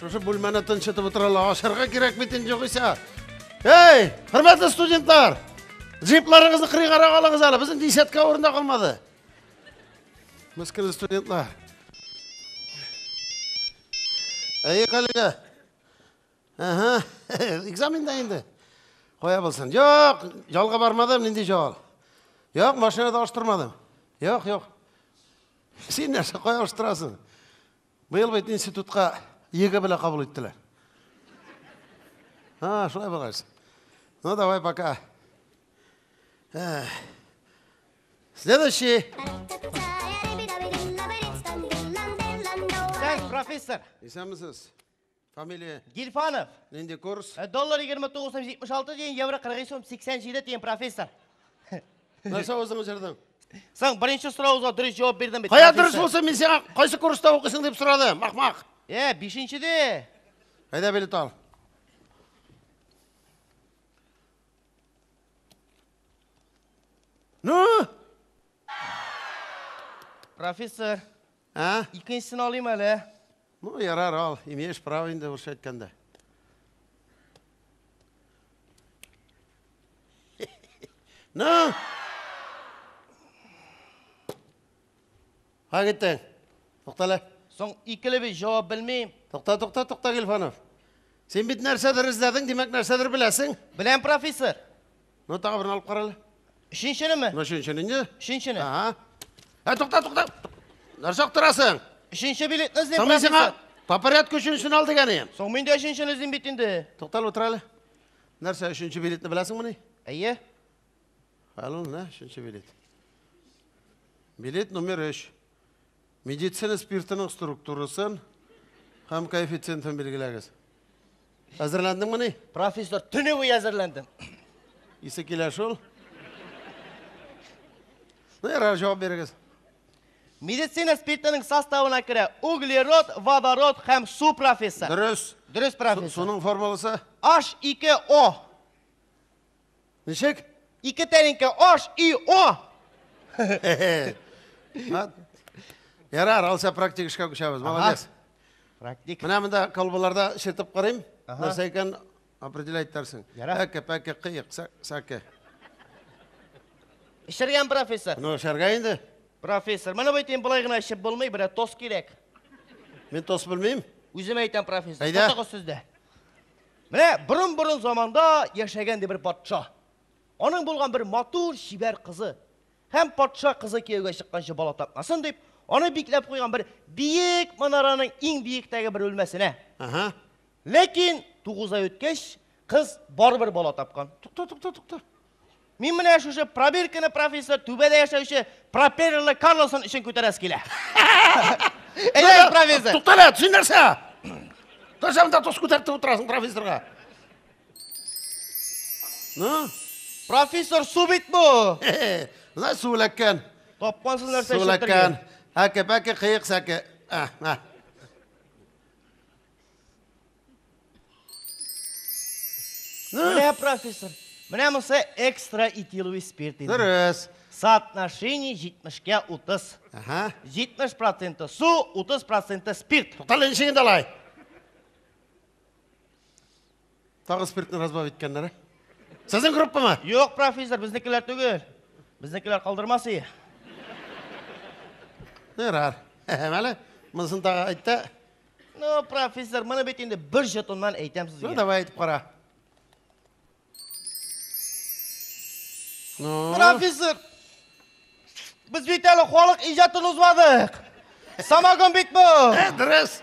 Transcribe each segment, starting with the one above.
Шушы бүлмәне тынчытып утыралар. Ашарга кирәк бит инде югыйсә. Эй, хөрмәтле студентлар! Джипларыгызны кырыйгарак алыгыз әле. Безнең десятка урында калмады. Мескен студентлар. Әйе, коллега. Ага, экзамен да инде. Кая булсын. Юк, ялга бармадым, нинди жал? Юк, машинада алыштырмадым. Юк, юк. Син нәрсә кая алыштырасың? Быел бит институтка ЕГЭ белән кабул иттеләр. А, шулай булгач. Ну, давай пока. Следующий. Сән, профессор. Исәнмесез. Фамилия? Гильфанов. Нинди курс? Доллар 29,76 тиен, евро 43,87 тиен, профессор. Нәрсә үзең җырдың? Соң беренче сорауга дөрес җавап бирдем бит. Кая дөрес булсын, мин сиңа кайсы курста укыйсың дип сорадым, ахмак. Э, бишенчедә. Әйдә билет ал. Ну? Профессор. А? Икенчесен алыйм әле. Ну, ярар, ал. Имеешь право инде урысча әйткәндә. Ну? Кая киттең? Туктале. Соң икеле бит җавап белмим. Тукта, тукта, тукта, Гильфанов. Син бит нәрсәдер эзләдең, димәк, нәрсәдер беләсең. Беләм, профессор. Ну, тагы берне алып кара әле. Өченченеме? Ну, өченчене инде. Өченчене. Ага. Ә, тукта, тукта. Нәрсә актарасың? Өченче билетны эзлим, Соң мин сиңа профессор. по порядку өченчесен ал дигән идем. Соң мин дә өченчене эзлим бит инде. Туктал, утыр әле. Нәрсә, өченче билетны беләсеңмени? Әйе. Әле ул, нә, өченче билет. Билет номер өч. Медицина спиртының структурасын һәм коэффициентын билгеләгез. Әзерләндеңмени? Профессор, төне буе әзерләндем. Исе килә шул. Ну, ярар, җавап бирегез. Медицина спиртының составына керә углерод, водород һәм су, профессор. Дөрес. Дөрес, профессор. Суның формуласы? H2O. Ничек? Ике тәлинкә H и O. Ярар, алса практик эшкә күчәбез. Молодец. Практик. Менә монда колбаларда чертеп карыйм. Нәрсә икән определять итәрсең. Ярар. Әке, пәке, кыек, сәке. Эчергән, профессор. Ну, эчәргә инде. Профессор, моны бит инде болай гына эчеп булмый, берәр тост кирәк. Мин тост белмим. Үзем әйтәм, профессор. Әйдә. Тотыгыз сүздә. Менә борын-борын заманда яшәгән ди бер патша. Аның булган бер матур, чибәр кызы. Һәм патша кызы кияүгә чыкканчы бала тапмасын дип, аны бикләп куйган бер биек манараның иң биектәге бер бүлмәсенә. Ага. Ләкин 9 ай үткәч, кыз барыбер бала тапкан. Тукта, тукта, тукта. Мин менә шушы пробирканы, профессор, түбәдә яшәүче пропеллерлы Карлосон өчен күтәрәсе килә. Әйдә, профессор. Тукта әле, син нәрсә? Нәрсә монда тоз күтәртеп утырасың профессорга? Ну? Профессор, су бит бу. Менә су эләккән. Тапкансыз нәрсә Су эләккән. Әке, пәке, кыек, сәке. А, а. Менә, профессор, менә монысы экстра этиловый спирт инде. Дөрес. Соотношение 70-кә 30. Ага. 70 проценты су, 30 проценты спирт. Туктале, ничек инде алай? Тагы спиртны разбавить иткәннәр, ә? Сезнең группамы? Юк, профессор, безнекеләр түгел. Безнекеләр калдырмас ие. Ярар. Әле, монысын тагы әйт тә. Ну, профессор, моны бит инде бер жетоннан әйтәм сезгә. Ну, давай әйтеп кара. Ну. Профессор, без бит әле халык иҗатын узмадык. Самогон бит бу. Дөрес.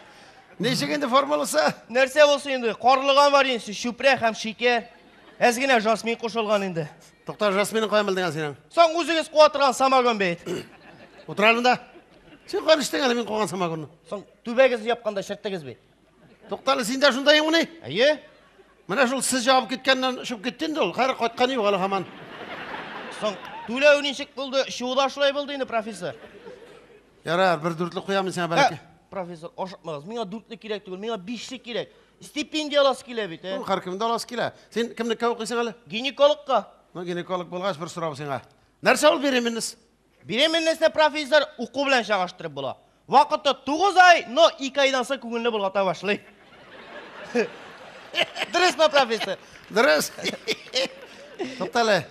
Ничек инде формуласы? Нәрсә булсын инде? Карлыган бар инде, чүпрә һәм шикәр. Әз генә жасмин кушылган инде. Тукта, жасминны каян белдең син? Соң үзегез куа торган самогон бит. Утыр әле монда. Син каян эчтең әле мин куган самогонны? Соң түбәгезне япканда чирттегез бит. Тукта әле, син дә шунда идеңмени? Әйе. Менә шул сез җавап киткәннән очып китте инде ул. Хәзер кайтканы юк әле һаман. Соң түләү ничек булды? Чуы да шулай булды инде, профессор. Ярар, бер дүртле куям мин сиңа бәлки. Профессор, ашыкмагыз. Миңа дүртле кирәк түгел, миңа бишле кирәк. Стипендия аласы килә бит, ә? Ул һәркемдә аласы килә. Син кемнеккә укыйсың әле? Гинекологка. Ну, гинеколог булгач, бер сорау сиңа. Нәрсә ул беременность? Беременностьны, профессор, уку белән чагыштырып була. Вакыты 9 ай, но 2 айдан соң күңелне болгата башлый. Дөресме, профессор? Дөрес. Туктале.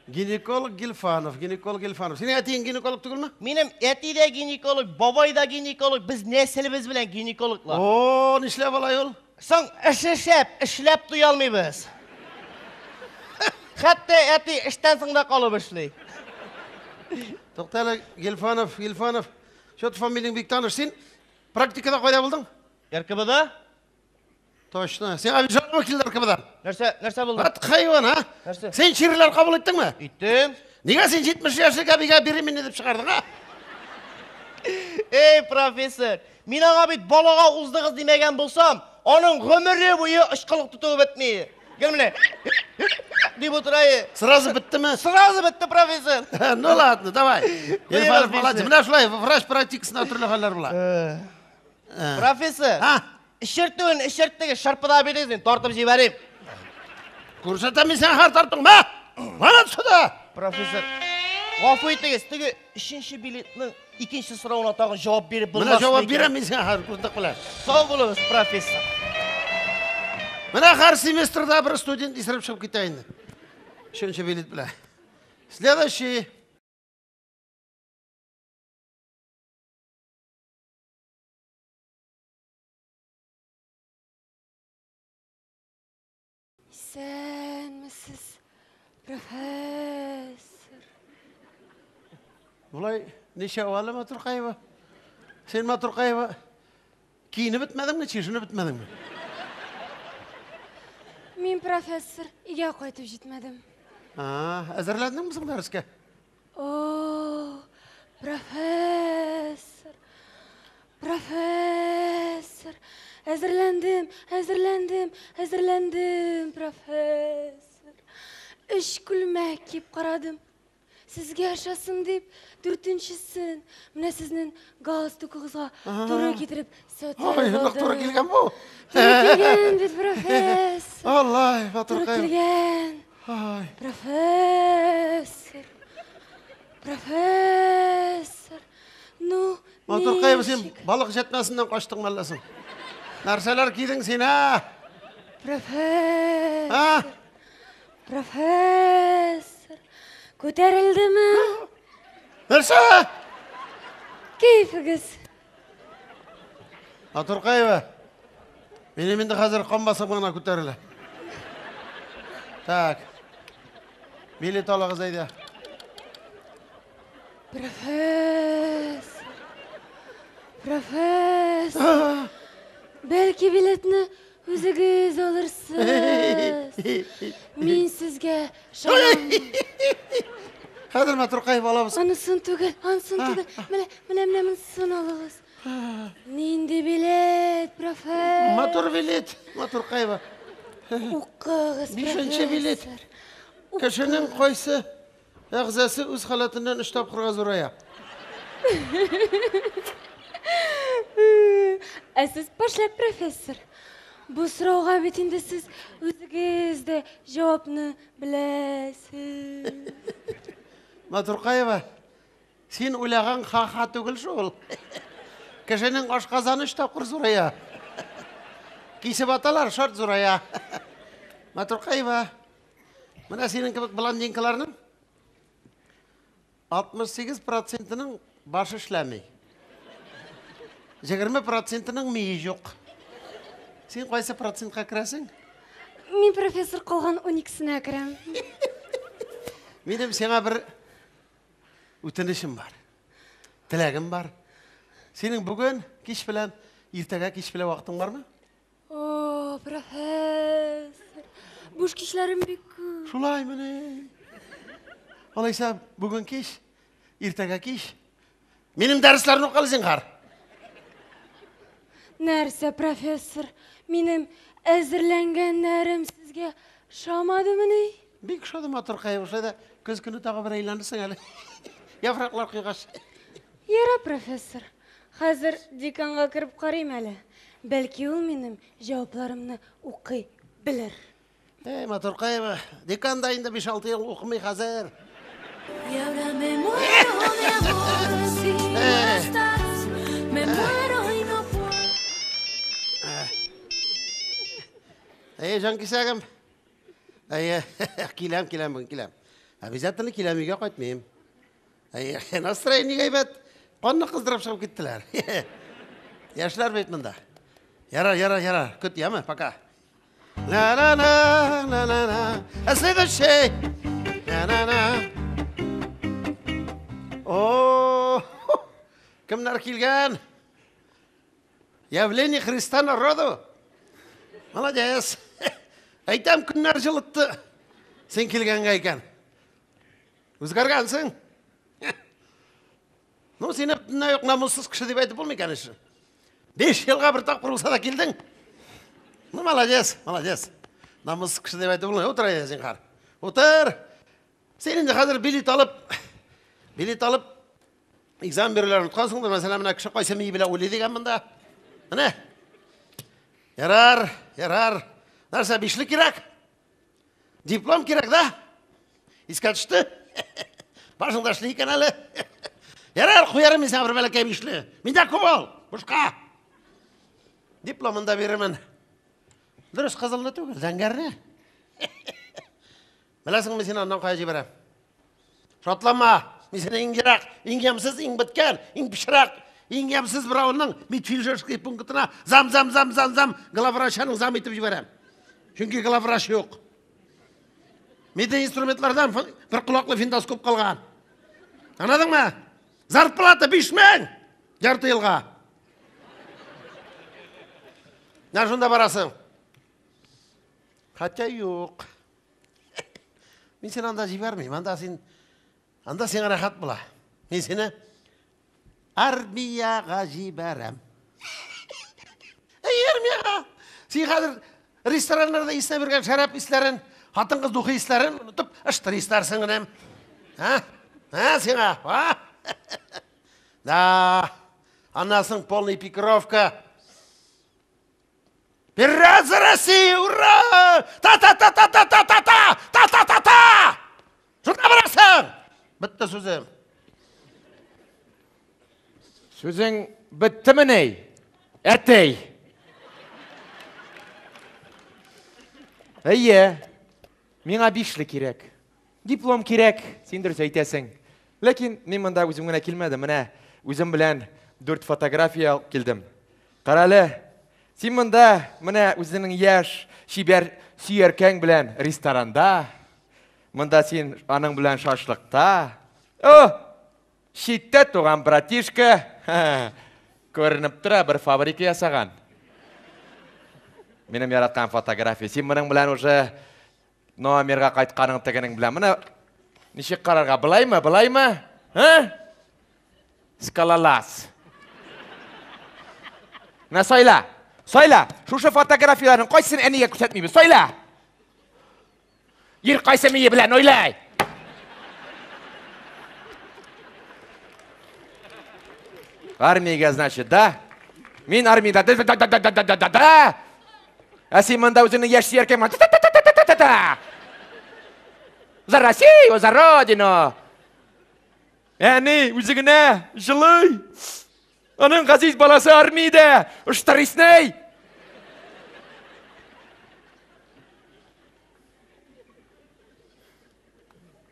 Гинеколог Гильфанов, гинеколог Гильфанов. Синең әтиең гинеколог түгелме? Минем әти дә гинеколог, бабай да гинеколог. Без нәселебез белән гинекологлар. О, нишләп алай ул? Соң эше шәп, эшләп туя алмыйбыз. Хәтта әти эштән соң да калып эшли. Туктале, Гильфанов, Гильфанов. Что-то фамилияң бик таныш. Син практикада кайда булдың? РКБда? Точно. Сиңа бит жалоба килде РКБдан. Нәрсә, нәрсә булды? Ат хайван, а? Нәрсә? Син чирләр кабул иттеңме? Иттем. Нигә син 70 яшьлек әбигә беременный дип чыгардың, а? Эй, профессор, мин аңа бит балага уздыгыз димәгән булсам, аның гомере буе очкылык тотуы бетми. Гел менә дип утыра. Сразу беттеме? Сразу бетте, профессор. Ну ладно, давай. Илфаров молодец. Менә шулай врач практикасында төрле хәлләр була. Профессор. А? Эчертүен эчерттегез, шырпыда бирегез, мин тартып җибәрим. Күрсәтәм мин сиңа хәр тарттың, мә! Вон отсюда! Профессор, гафу итегез, теге өченче билетның икенче соравына тагын җавап биреп Менә булмас. җавап бирәм мин сиңа хәзер күрдек белән. Сау булыгыз, профессор. Менә һәр семестрда бер студент исереп чыгып китә инде. Өченче билет белән. Следующий. Исәнмесез, профессор. Болай ничә әле Матуркаева? Син Матуркаева киенеп бетмәдеңме, чишенеп бетмәдеңме? Мин профессор, өйгә кайтып җитмәдем. А, әзерләндеңме соң дәрескә? О, профессор, профессор, әзерләндем, әзерләндем, әзерләндем, профессор. Өч күлмәк киеп карадым. Сезгә ошасын дип, дүртенчесен, менә сезнең галстукыгызга туры китереп сатып Ой, нык туры алдым. килгән бу. Туры килгән бит, профессор. Аллай, Туры Матуркаева. килгән. Ай. Профессор, профессор, ну, Матуркаева, син ничек? балык җәтмәсеннән качтың мәллә соң? Нәрсәләр кидең син, а? Профессор, А? профессор, күтәрелдеме? Нәрсә? Кәефегез? Матуркаева, минем инде хәзер кан басымы гына күтәрелә. Так. Билет алыгыз әйдә. Профессор, профессор, бәлки билетны үзегез алырсыз? Мин сезгә ышанам. Хәзер Матуркаева алабыз. Анысын түгел, анысын түгел. Менә, менә, менә монысын алыгыз. Нинди билет, профессор? Матур билет, Матуркаева. Укыгыз, Бишенче билет. профессор. Кешенең кайсы әгъзасы үз халәтеннән өч тапкырга зурая? Ә сез пошляк, профессор. Бу сорауга бит инде сез үзегез дә җавапны беләсез. Матуркаева, син уйлаган ха-ха түгел шул. Кешенең ашказаны өч тапкыр зурая. Кисеп аталар, шарт зурая. Матуркаева, менә синең кебек блондинкаларның 68 процентының башы эшләми. 20 процентының мие юк. Син кайсы процентка керәсең? Мин, профессор, калган 12-сенә керәм. Минем сиңа бер үтенечем бар. Теләгем бар. Синең бүген кич белән, иртәгә кич белән вакытың бармы? О, профессор, буш кичләрем бик күп. Шулаймыни? Алайса, бүген кич, иртәгә кич. Минем дәресләрне укы әле зинһар. Нәрсә, профессор, минем әзерләнгәннәрем сезгә ошамадымыни? Бик ошады, матуркай, шулай да көз көне тагы бер әйләнерсең әле. Яфраклар койгач. Яра, профессор, хәзер деканга кереп карыйм әле. Бәлки ул минем җавапларымны укый белер. Эй, матуркаева, декан да инде 5-6 ел укымый хәзер. Y ahora me muero de amor si no estás. Me muero y no puedo. Әйе, җан кисәгем. Әйе, киләм, киләм бүген, киләм. Обязательно киләм, өйгә кайтмыйм. Әйе, настроение әйбәт. Канны кыздырып чыгып киттеләр. Яшьләр бит монда. Ярар, ярар, ярар. Көт, яме, пока. Ла-ла-ла, ла-ла-ла. А следующий. Ла-ла-ла. О, кемнәр килгән? Явление Христа народу. Молодец. Әйтәм, көннәр җылытты. Син килгәнгә икән. Үзгәргәнсең. Ну, сине бөтенләй үк намуссыз кеше дип әйтеп булмый, конечно. 5 елга бер тапкыр булса да килдең. Ну, молодец, молодец. Намуссыз кеше дип әйтеп булмый. Утыр, әйдә, зинһар. Утыр. Син инде хәзер билет алып, билет алып, экзамен бирүләрен оныткансыңдыр. Мәсәлән, менә кеше кайсы мие белән уйлый дигән монда. Менә. Ярар, ярар. Нәрсә, бишле кирәк? Диплом кирәк, да? Искә төште. Башыңда эшли икән әле. Ярар, куярым мин сиңа бер бәләкәй бишле. Миндә күп ул, бушка. Дипломын да бирермен. Дөрес, кызылны түгел, зәңгәрне. Беләсеңме, син аннан кая җибәрәм? Шатланма, мин сине иң ерак, иң ямьсез, иң беткән, иң пычрак, иң ямьсез бер авылның медфельдшерский пунктына зам, зам, зам, зам, зам, главврачаның зам итеп җибәрәм. Чөнки главврач юк. Мединструментлардан бер колаклы финдоскоп калган. Аңладыңмы? Зарплата 5000 ярты елга. Менә шунда барасың. Хотя юк. Мин сине анда җибәрмим. Анда син анда сиңа рәхәт була. Мин сине армиягә җибәрәм. Әй, армиягә! Син хәзер рестораннарда иснәп йөргән шәраб исләрен, хатын-кыз духы исләрен онытып, ыштыр исләрсең генә. Ә? Ә, сиңа? А? Да. Аннан соң полный пикировка. Вперед за Россию! Ура! Та-та-та-та-та-та-та-та! Та-та-та-та! Шунда барасың! Бетте сүзем. Сүзең беттемени? Әтей. Әйе. Миңа бишле кирәк. Диплом кирәк, син дөрес әйтәсең. Ләкин мин монда үзем генә килмәдем. Менә үзем белән дүрт фотография алып килдем. Карале, син монда менә үзеңнең яшь, чибәр сөяркәң белән ресторанда. Монда син аның белән шашлыкта. О, читтә туган братишка. Күренеп тора, бер фабрика ясаган. Минем яраткан фотография. Син моның белән уже номерга кайтканың тегенең белән. Менә ничек карарга? Былаймы, былаймы? Ә? Скалолаз. Менә сайла. Сайла. Шушы фотографияләрнең кайсысын әнигә күрсәтмибез? Сайла. Ир кайсы мие белән уйлай? Армиягә, значит, да? Мин армиядә. Да, да, да, да, да, да, да, да. Ә син монда үзеңне яшь сөяркәң белән та-та-та-та-та-та-та. За Россию, за Родину. Әни, үзе генә җылый. Аның газиз баласы армиядә. Ыштырыйсный.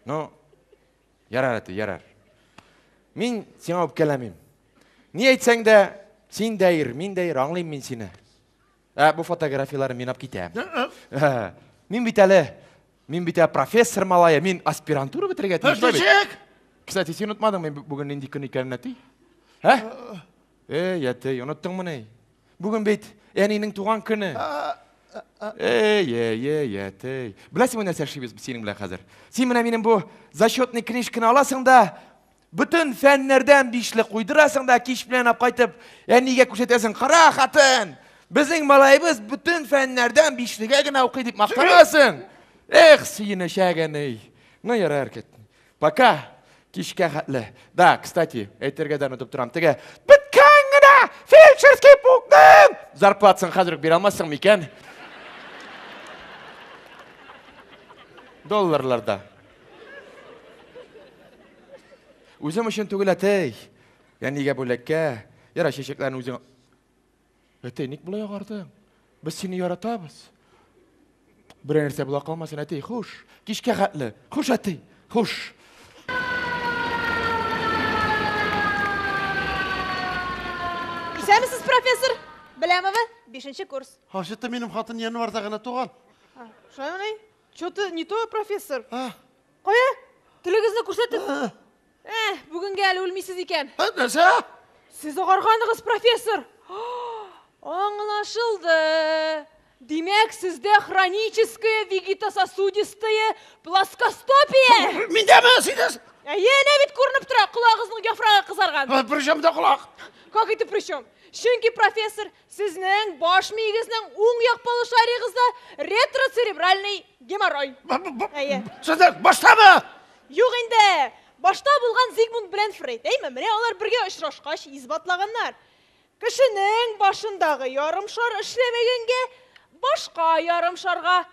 Ну, ярар, әти, ярар. Мин сиңа үпкәләмим. Ни әйтсәң дә, син дә ир, мин дә ир, аңлыйм мин сине. Ә бу фотографияләрне мин алып китәм. Мин бит әле, мин бит әле профессор малае, мин аспирантура бетерергә тиеш бит. Ничек? Кстати, син онытмадыңмы мин бүген нинди көн икәнен, әти? Ә? Эй, әти, оныттыңмыни? Бүген бит әнинең туган көне. Эй, эй, эй, әти. Беләсеңме нәрсә эшлибез без синең белән хәзер? Син менә минем бу зачетный книжканы аласың да, бөтен фәннәрдән бишле куйдырасың да, кич белән алып кайтып, әнигә күрсәтәсең, кара, хатын, безнең малаебыз бөтен фәннәрдән бишлегә генә укый дип мактанасың. Эх, сөенәчәк әни. Ну, ярар, кит. Пока, кичкә хәтле. Да, кстати, әйтергә дә онытып торам. Теге, беткән генә фельдшерский пунктның зарплатасын хәзер үк бирә алмассың микән? Долларларда. Үзем өчен түгел, әтей. Әнигә бүләккә. Яра, чәчәкләрне үзең. Әтей, ник болай агардың? Без сине яратабыз. Берәр нәрсә була калмасын, әти, хуш. Кичкә хәтле. Хуш, әти, хуш. Исәнмесез, профессор. Беләмова, бишенче курс. Вообще-то минем хатын январьда гына туган. Шулаймыни? Что-то не то, профессор. Кая? Телегезне күрсәтеп. Э, бүгенгә әле үлмисез икән. Нәрсә? Сез агарганыгыз, профессор. Аңлашылды. Димәк, сездә хроническая вегетососудистая плоскостопие. Миндәме? Синдә? Әйе, әнә бит күренеп тора, колагыгызның яфрагы кызарган. Причем да колак? Как это причем? Чөнки, профессор, сезнең баш миегезнең уң як полушариегызда ретроцеребральный геморрой. Әйе. Сездә баштамы? Юк инде. Башта булган Зигмунд белән Фрейд, әйме? Менә алар бергә очрашкач исбатлаганнар. Кешенең башындагы ярымшар эшләмәгәнгә башка ярымшарга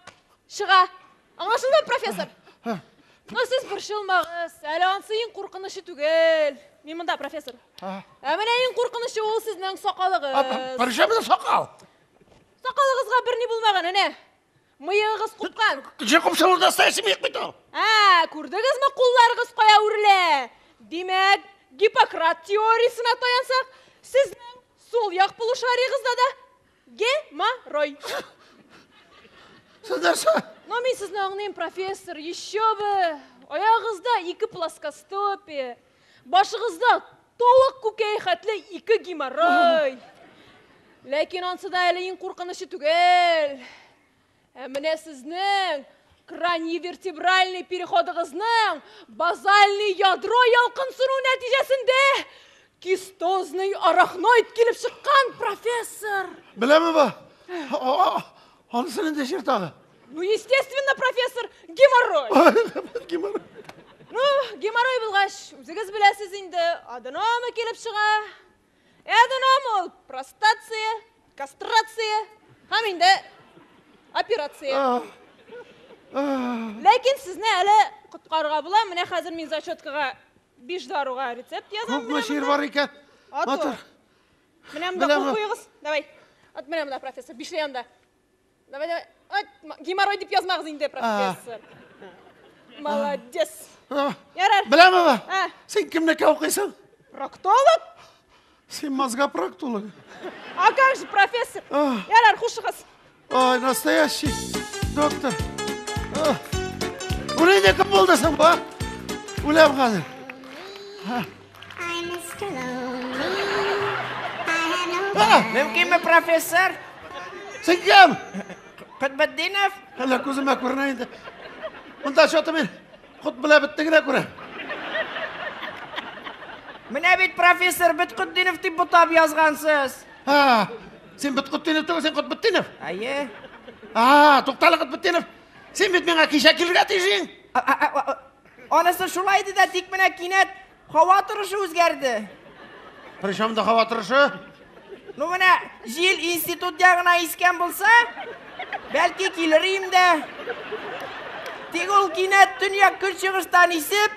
чыга. Аңлашылдымы, профессор? Ну, сез борчылмагыз. Әле ансы иң куркынычы түгел. Мин монда, профессор. Ә менә иң куркынычы ул сезнең сакалыгыз. Причем да сакал? Сакалыгызга берни булмаган, әнә. Мыегыгыз купкан. Кеше купшылы настоящий мыек бит ул. Ә, күрдегезме, кулларыгыз кая үрелә? Димәк, Гиппократ теориясенә таянсак, сезнең сул як полушариегызда да геморрой. Сез нәрсә? Но мин сезне аңлыйм, профессор, еще бы. Аягыгызда ике плоскостопие, башыгызда тавык күкәе хәтле ике геморрой. Ләкин ансы да әле иң куркынычы түгел. Ә менә сезнең краниовертебральный переходыгызның базальный ядро ялкынсыну нәтиҗәсендә кистозный арахноид килеп чыккан, профессор. Беләме бу? Анысы нинди чир тагы? Ну, естественно, профессор, геморрой. Геморрой. Ну, геморрой булгач, үзегез беләсез инде, аденома килеп чыга. Аденома ул простация, кастрация һәм инде операция. Ләкин сезне әле коткарырга була. Менә хәзер мин зачеткага 5 даруга рецепт язам. Күпме чир бар икән? Матур. Менә монда кул куегыз. Давай. От менә монда, профессор, бишле янда. Давай, давай. От, геморрой дип язмагыз инде, профессор. Молодец. Ярар. Беләме бу? Син кемнеке укыйсың? Проктолог. Син мозгопроктолог. А как же, профессор? Ярар, хушыгыз. Ой, настоящий доктор. Бу нинди кем булды соң бу? Үләм хәзер. I'm Mr. Lonely. I have no Мөмкинме, профессор? Син кем? Котбетдинов? Әллә күземә күренә инде. Монда что-то мин кот белә бетте генә күрәм. Менә бит профессор Беткотдинов дип бутап язгансыз. Ха, син Беткотдинов түгел, син Котбетдинов. Әйе. А, туктале, Котбетдинов. Син бит миңа кичә килергә тиешсең. Анысы шулай иде дә, тик менә кинәт һава торышы үзгәрде. Причем да һава торышы? Ну менә җил институт ягына искән булса, бәлки килер идем дә. Тик ул кинәт төньяк көнчыгыштан исеп,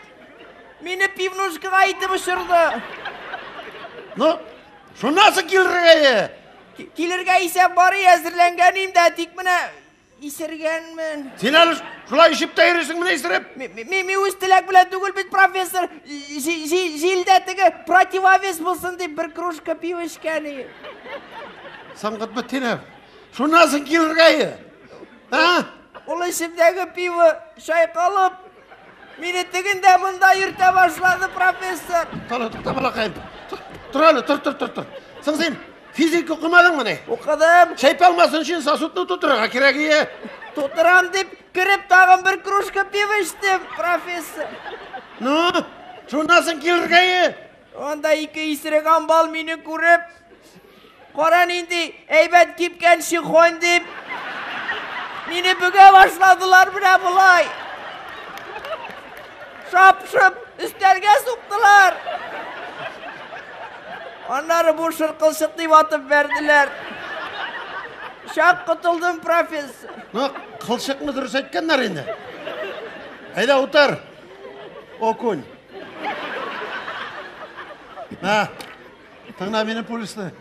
мине пивнушкага итеп очырды. Ну, шуннан соң килергә. Килергә исәп бар әзерләнгән идем дә, тик менә исергәнмен. Син әле шулай эчеп тә йөрисең менә исереп? Мин үз теләк белән түгел бит, профессор. Җилдә теге противовес булсын дип бер кружка пиво эчкән идем. Соң, Котбетдинов, шуннан соң килергә. А? Ул эчемдәге пиво чайкалып, мине тегендә монда йөртә башлады, профессор. Тора, тукта, балакаем. Тор әле, тор, тор, тор, тор. Соң син физика укымадыңмыни? Укыдым. Чайпалмасын өчен сосудны тутырырга кирәк ие. Тутырам дип кереп тагын бер кружка пиво эчтем, профессор. Ну, шуннан соң килергә. Анда ике исерек амбал мине күреп, кара нинди әйбәт кипкән шихон дип, мине бөгә башладылар менә болай. Шап-шып өстәлгә суктылар. Аннары бу шыркылчык дип атып бәрделәр. Чак котылдым, профессор. Ну, кылчыкны дөрес әйткәннәр инде. Әйдә, утыр. Окунь. На, тыңла минем пульсны.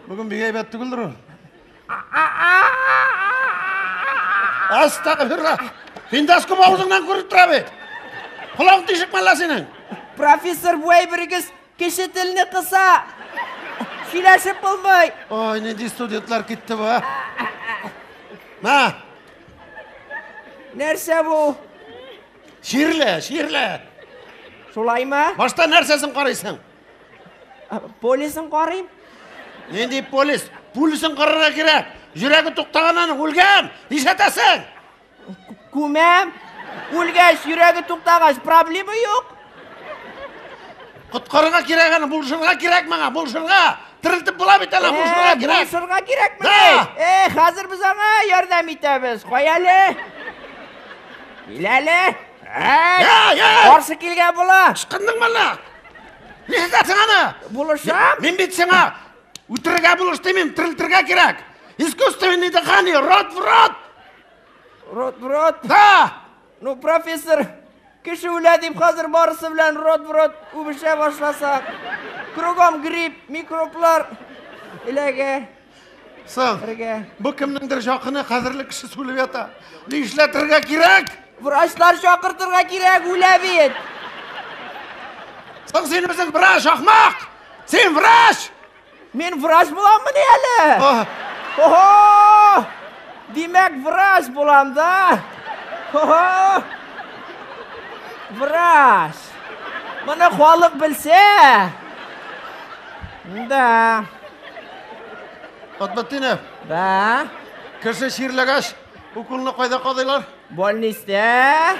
Бүген бик әйбәт түгелдер ул. Әстәгъфирулла. Эндоскоп авызыңнан күреп тора бит. Колак тишек мәллә синең? Профессор, бу әйберегез кеше телне кыса. Сөйләшеп булмый. Ой, нинди студентлар китте бу, а? Мә. Нәрсә бу? Чирле, чирле. Шулаймы? Башта нәрсәсен карыйсың? Полисын карыйм. Нинди полис? Пульсын карарга кирәк. Йөрәге туктаган аның, үлгән. Нишләтәсең? Күмәм. Үлгәч, йөрәге туктагач, проблема юк. Коткарырга кирәк аны, булышырга кирәк моңа, булышырга. Терелтеп була бит әле, булышырга кирәк. Булышырга кирәкмени? Э, хәзер без аңа ярдәм итәбез. Кай әле? Кил әле. Каршы килгән була. Ычкындыңмы әллә? Нишләтәсең аны? Булышам. Мин бит сиңа үтерергә булыш димим, терелтергә кирәк. Искусственный дыхание, рот в рот. Рот в рот? Да. Ну, профессор, кеше үлә дип хәзер барысы белән рот в рот үбешә башласак. Кругом грипп, микроблар эләгә. Соң, бу кемнеңдер якыны, кадерле кеше үлеп ята. Нишләтергә кирәк? Врачлар чакыртырга кирәк, үлә бит. Соң син үзең врач, ахмак! Син врач! Мин врач буламмыни әле? Охо! Димәк, врач булам да? Охо! Врач! Моны халык белсә. Да. Котбетдинов. Да. Кеше чирләгәч, уколны кайда кадыйлар? Больницта.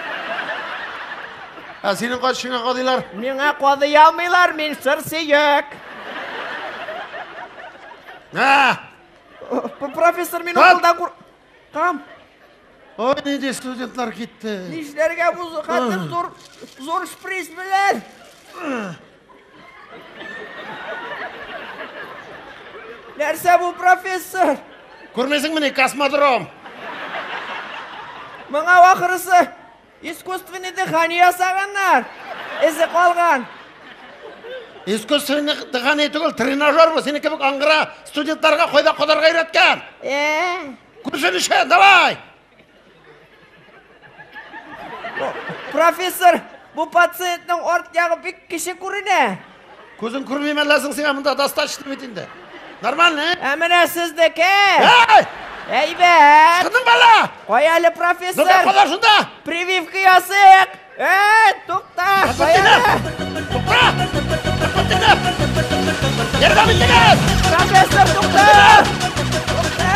Ә синең кайсыңа кадыйлар? Миңа кадый алмыйлар, мин сыр сөяк. Ә! Профессор, мин уколдан куркам. Ой, нинди студентлар китте. Нишләргә бу хәтле зур зур шприц белән? Нәрсә бу, профессор? Күрмисеңмени, космодром. Моңа ахырысы искусственный дыхание ясаганнар. Эзе калган. Искусственный дыхание түгел, тренажер бу. Синең кебек аңгыра студентларга кайда кадарга өйрәткән. Э. Күрсен өчен, давай. Профессор, бу пациентның арт ягы бик кече күренә. Күзең күрмиме әллә соң сиңа монда достаточно бит инде. Нормально, э? Ә менә сезнеке. Эй! Әйбәт! Чыктың бала! Кая әле, профессор? Нурка, кадар шунда! Прививка ясыйк! Эй, тукта! Кая әле? Тукта! Ярдәм итегез! Профессор, тукта! Тукта!